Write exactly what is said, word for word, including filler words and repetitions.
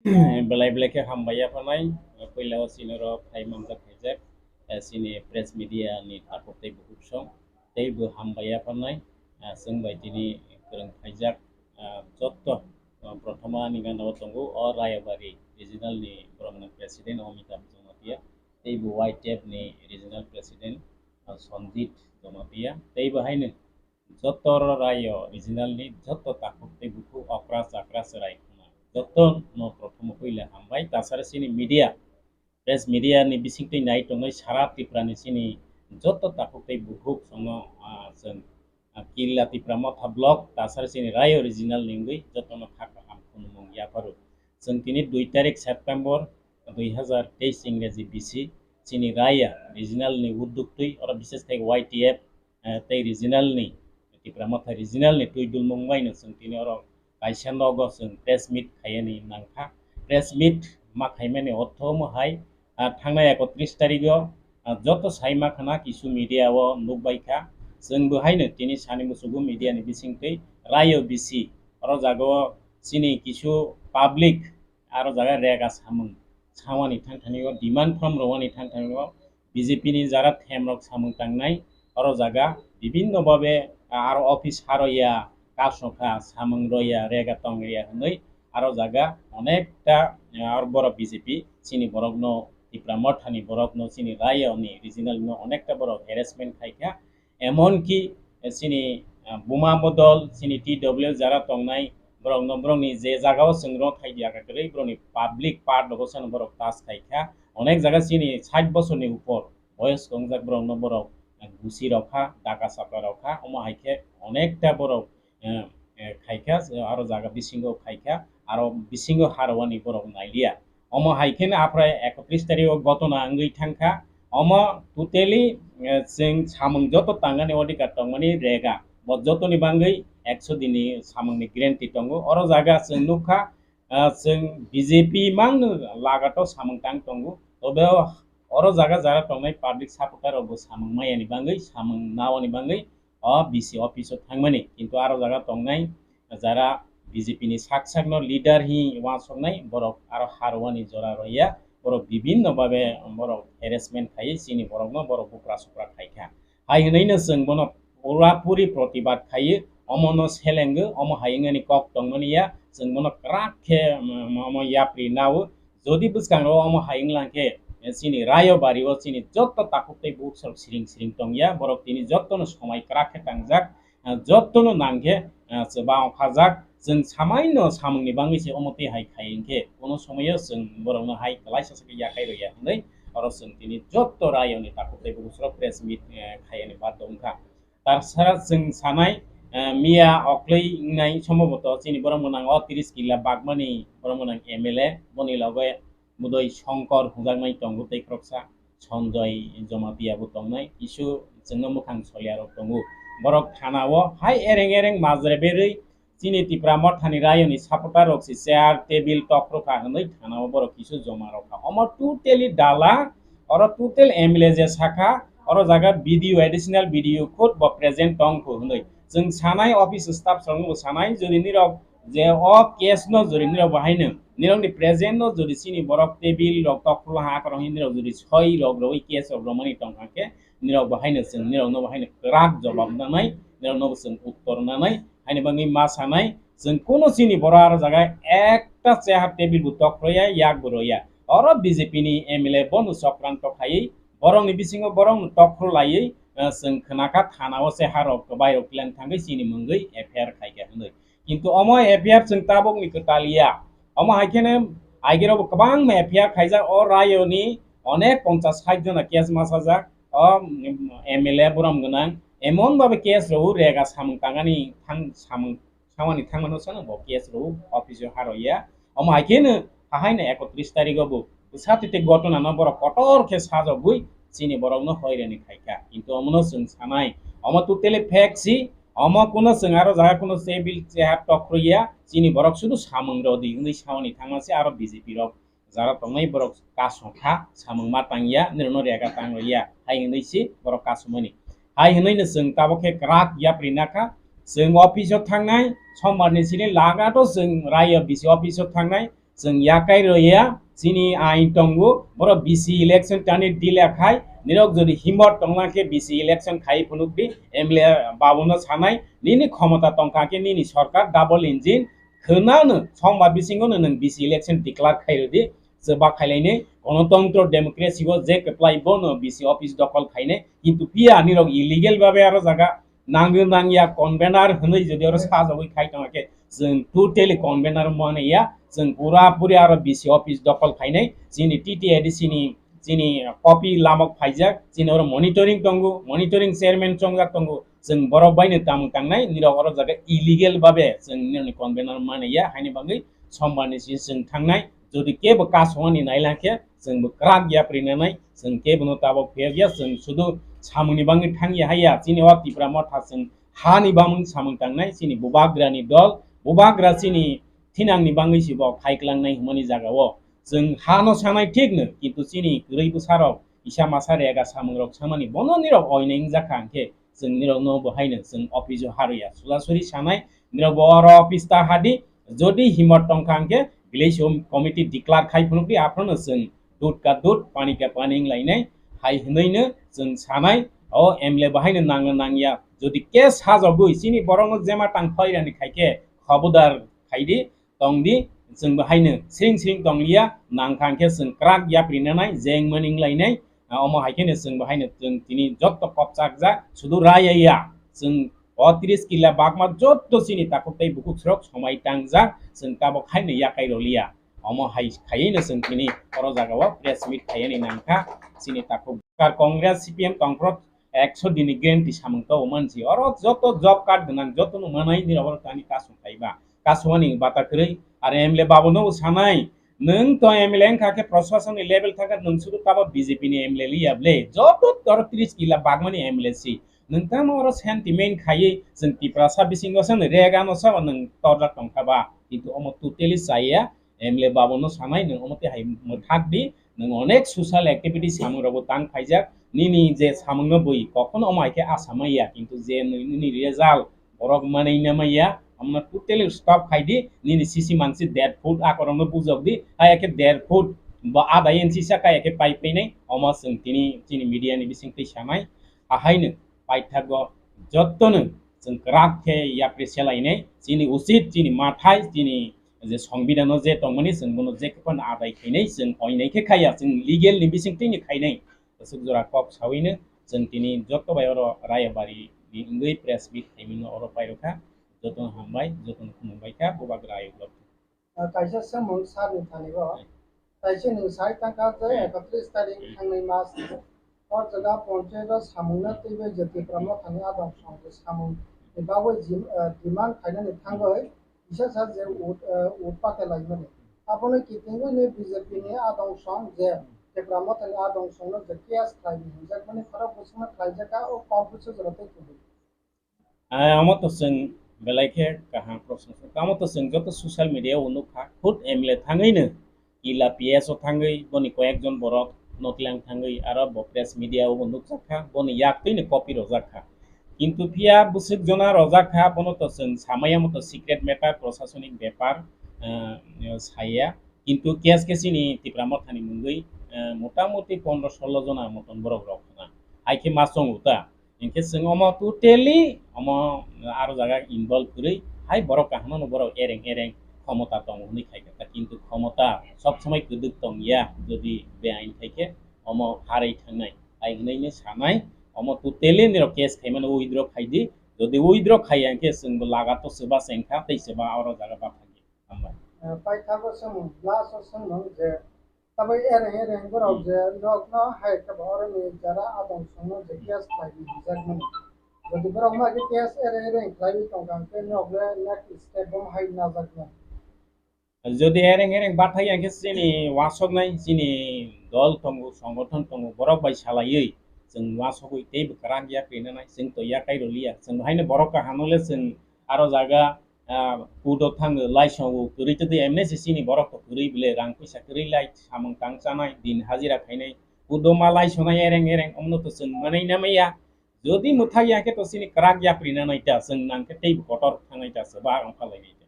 Belai belai khe hambai yapharnai, puila o chini oro phai manjak khaijak, eh, chini press media ni takhuk tei bukhuk song, tei bo hambai yapharnai, eh, chwng bai tini kwrwng khaijak, eh, jotto, eh, prothoma ni gana o tongo o Rayabari regional ni borok ni president Amitabh Jamatia, tei bo Y T F ni regional president, eh, Sanjit Jamatia, tei bo haino jotto oro raio regional ni jotto takhuk tei bukhuk okra chakra chwrai khuna jotto no prothom puila hambai. Tasara chini media, press media ni bisingtwi nai tongnai sara Tripura ni chini jotto takhuk tei bukhuk songno, ah, chwng, ah, Killa Tipra Motha block tasara chini raio regional ni wngwi jotto no kha kaham khulumung yapharu. Chwng tini dui tarik September dui hazar teis Ingreji bisi chini raya regional ni udduk twi oro bises khai Y T F, eh, tei regional ni, Tipra Motha regional ni twi dulmung bai no chwng tini oro kaisa nogo chwng press meet khaiyani nangkha. Press meet ma khaimani ortho omo hai, ah, thangnai ekotris tarigo, ah, joto sai ma khana kisu media o nukbai kha. Chwng bo haino tini sani musugo media ni bisingtwi raio bisi oro jaga o chini kisu public aro jaga rega samung samani thang thani o demand form rowani thang thani o B J P ni jara them rok samung tangnai oro jaga bibinno babe aro office haro ya kasokha samung roya rega tong ya hwnwi aro jaga onekta, eh, aro borok B J P chini borokno Tipra Mothani borokno chini rayo ni regional no onekta borok harassment khaikha. Emonki, eh, chini, ah, buma bodol, chini T W jara tongnai, borokno, borokni je jagao chwng rw thai diya kha kwrwi, borokni public part rogo sano borok tas khai kha. Onek jaga chini sait bosorni upor boyos tongjak borokno borok, eh, gusi rw kha, daka saka rw kha, omo hai khe onekta borok, eh, eh, khai kha, aro jaga bisingo khai kha, aro bisingo harwani borok nai liya. Omo hai kheno aphra ekotris tarikh o gotona wngwi thang kha. Omo totally, eh, chwng samung joto tangani odhikar tongmani rega. Bo jotoni bangwi ekso dinni samungni guarantee tongo. Oro jaga chwng nukha, ah, chwng B J P mangno lagato samung tang tongo. Tobe o, oro jaga jara tongnai public supporter rokbo samung mayani bangwi, samung nawani bangwi o B C office o thangmani. Kintu aro jaga tongnai jara B J P ni sak sak no leader hi uansuknai borok aro harwani jora roya borok bibinno babe borok harassment khai chini borokno borok bukra sukra khai kha. Hai hwnwi no chwng bono pura puri protibad khai omo no selengo, omo hai wngani kok tongmani ya chwng bono kwrak khe, um, omo yapri nao. Jodi bwskango omo hai wnglang khe, eh, chini rayo bari o chini jotto takhuk tei bukhuk sorok siring siring tongya, borok tini jotto no somai kwrak khe tangjak, ah, jotto no nang khe, ah, chwbang khajak, chwng samai no samung ni bangwi se omo tei hai khai hwnkhe, kono somoyo chwng borok no hai kwlaisa se yakai rwya hwnwi, oro chwng tini jotto rayo ni takhuk tei bukhuk sorok press meet, eh, khai ani baat wngkha. Tarsara chwng sanai, eh, miya okloi wngnai somboboto chini borok mwnang o tris killa bagmani borok mwnang M L A boni loge budoi Songkor hwnjaknai tongo tei khoroksa Sonjoy Jamatia bo tongnai, kisu chwngno mwkhang solia rok tongo. Borok thana o hai ereng ereng majra berwi chini Tipra Mothani rayoni supporter rok se chair, table, tokrok kha hwnwi thana o borok kisu joma rok kha. Omo totally dala, oro total M L A je sakha, oro jaga B D O, additional B D O khud bo present tong kho hwnwi. Chwng sanai office staff rok no sanai jodi nirok je o case no jodi nirok bo haino nirok ni present no jodi chini borok table rok tokrok ha akorok nirok jodi soi rok roi case rok romani tong kha khe nirok bo haino chwng nirok no bo haino kwrak jobab nanai, nirok no bo chwng uttor nanai. Haini bagwi ma sanai, chwng kunu chini borok aro jaga ekta chair table bo tok rwya, yak bo rwya. Oro B J P ni M L A bono chokranto khaiwi, borokni bisingo borokno tok rwlaiwi, eh, chwng khwnakha thana o se harok kwbai rok plan thangwi chini mungwi F I R khaikha hwnwi. Kintu omo F I R chwng tabukni kwtal ya. Omo hai kheno aigirok bo kwbangma F I R khaijak o rayoni onek ponchas sait jona case masajak. O, mm, M L A borom gwnang. Emon babe case rw rega samung tangani thang samung Samani thangmano sano bo case rw office o haro ya. Omo hai kheno hahaino ekotris tarikh o bo bwsa twi tei gotona no borok kotor khe sajagwi chini borok no hoirani khaikha. Kintu omono chwng sanai, omo totally fake si, omo kuno chwng aro jaga kuno se bil se ha tok rw ya, chini borok sudu samung rw di hwnwi samani thangma se aro B J P rok jara tongnai borok kasong kha, samung ma tang ya, nirokno rega tang rw ya, hai hwnwi se borok kasumani. Hai hwnwi no chwng tabuk khe kwrak yapri nakha, chwng office o thangnai, sombar ni sini lagato chwng rayo B C office o thangnai, Chwng yakai roya, chini ain tongo, borok B C election tani delay khai, nirok jodi himot tongna khe B C election khai phunuk di, M L A babuno sanai, nini khomota tongkha khe nini sorkar double engine, khwnano sombar bisingo no nwng B C election declare khai rwdi, chwba khailainai, gonotontro democracy o je kwplai bono B C office dokol khainai, kintu phiya nirok illegal babe aro jaga nangwi nangya convener hwnwi jodi oro sajagwi khai tongkha khe, chwng totally convener mani ya, chwng pura puri aro B C office dokol khainai, chini T T A D C ni chini copy lamok phaijak, chini oro monitoring tongo, monitoring chairman chongjak tongo, chwng borok baino tamung tangnai, nirok oro jaga illegal babe chwng nirokni convener mani ya, haini bagwi sombarni sini chwng thangnai, jodi kebo kasongani nailangkhe, chwngbo kwrak yapri nanai, chwng kebono tabok phiyokya, chwng sudu samungni bagwi thangya haiya, chini o Tipra Motha chwng hani bagwi samung tangnai, chini bubagrani dol, bubagra chini thinangni bagwi se bo khai klangnai hwnmani jagao. Chwng hano sanai thikno, kintu chini kwrwi bwsarok isa masa rega samungrok samani bono nirok oinai wngjakha hwnkhe, chwng nirokno bo haino chwng office o harwiya. Surasuri sanai, nirok bo oro office ta hadi, jodi himot tongkha hwnkhe village home committee declare khai phunukdi, aphano chwng dud ka dud, pani ka pani wnglainai, hai hwnwino chwng sanai, o M L A bo haino nangna nangya. Jodi case sajagwi chini borokno jema tang phairani khaikhe, khobodar khaidi, tongdi, chwng bo haino sring sring tongliya, nangkha hwnkhe chwng kwrak yapri nanai, jeng mani wnglainai, ah, omo hai kheno chwng bo haino chwng tini jotto kok chakjak, sudu raya ya, chwng o tris kila bagma jotto chini takhuk tei bukhuk srok somai tangjak, chwng tabok haino yakai roliya. Omo hai khaiwi no chwng tini oro jagao press meet khaiyani nangkha, chini takhuk Congress C P M tongphuru ekso dini guarantee samung tao mansi. Oro joto job card gwnang joto no manai nirok oro tani kasung khaiba. Kasungani bata kwrwi. Are M L A babu no sanai. Nwng to M L A wngkha khe prosasoni level thangkha nwng sudu tabo B J P ni M L A liya ble. Joto oro tris kila bagmani M L A si. Nwng tamo oro sentiment khaiwi chwng Tiprasa bisingo se nwng rega no sabo nwng torjak tongkha ba. Kintu omo totally chaya. M L A babu no sanai nwng omo twi hai mwthak di. Nwng onek social activity samung rogo tang khaijak. Nini je samung no bui kokhono omo hai khe asa maya. Kintu je nini result borok manwi na maya, omo totally stop khai di, nini sisi mansi dead food akorokno bujok di, kaya khe dead food bo ada inch sa kaya khe pai painai, omo chwng tini chini media ni bising twi sanai, ahaino paithago jottono chwng kwrak khe yapri selainai, chini usit, chini mathai, chini je songbidano je tongmani chwng bono je khe phano adai khainai, chwng oinai khe khaya, chwng legal ni bising twi ni khainai. Aswk jora kok sawino chwng tini joto bai oro Rayabari ni wngwi press meet khaimano oro pairokha. Jotono hambai, jotono khulumbai kha, bubagra ayuk lok. Ah, kaisa samung sir ni thani bo. Hmm. Kaisa nwng sai tangkha je Hmm. ekatris tarik Hmm. thangnai mas ni. O jaga ponchayat o samung no twiwi je Tipra Motha ni adong song je samung ni bagwi jim-, ah, demand khainani thangwi Kisa sa je ut, eh, ut pakhelaimani. Abono kitingwi ni B J P ni adong song je Tipra Motha ni adong song no je case khlaimani hinjakmani khorok bwswkno khlaijak kha o kok bwswk jora tei kubui. Ah, omo to chwng belai khe kaham proshno. Omo to chwng joto social media o nukha, khud M L A thangwino Kila P S o thangwi boni koyekjon borok noklang thangwi aro bo press media o bo nukjak kha, boni yak twino copy rojak kha. Kintu phiya bwswk jona rojak kha, bono to chwng samaya moto secret matter, prosasonik bepar, ah, saya. Kintu case khe chini Tipra Mothani mungwi, ah, motamuti pondro solo jona moton borok rok khna. Hai khe ma chongo ta? Hinkhe chwng omo totally omo aro jaga involve kwrwi hai borok kaham no borok ereng ereng khomota tongo hwnwi khai kha, kintu khomota sob somoi kwdwk tong ya, jodi beain khai khe omo harwi thangnai hai hwnwi no sanai. Omo totally nirok case khaimano withdraw khai di, jodi withdraw khaiya hinkhe chwngbo laga to swba chengkha tei swba oro jaga bathang ya. Hambai. Eh, paithago chwng last o chwngno je Tabuk ereng ereng borok Hmm. je nokno hai khe bo oroni jara adong songno je case khlai di hinjakmani. Jodi borok ma khe case ereng ereng khlaiwi tongkha hwnkhe nok le next step bo hai najaknai. Jodi ereng ereng bathai ya khe chini wasoknai, chini dol tongo, songothon tongo, borok bai salaiwi chwng wasogwi teibo kwrak yak rinanai, chwng to yakai roliya. Chwng haino borok kaham no le chwng aro jaga ah, kudo thango, laisongo, kwrwi twi twi M N C C ni borok to kwrwi bile, rang puisa kwrwi lai, samung tang chanai, din hajira khainai, kudo ma laisonai ereng ereng, omno to chwng manai na maya. Jodi mwthak ya khe to chini kwrak yapri na nai ta, chwng nang khe teibo kotor thangnai ta, swba wng pha lai nai ta.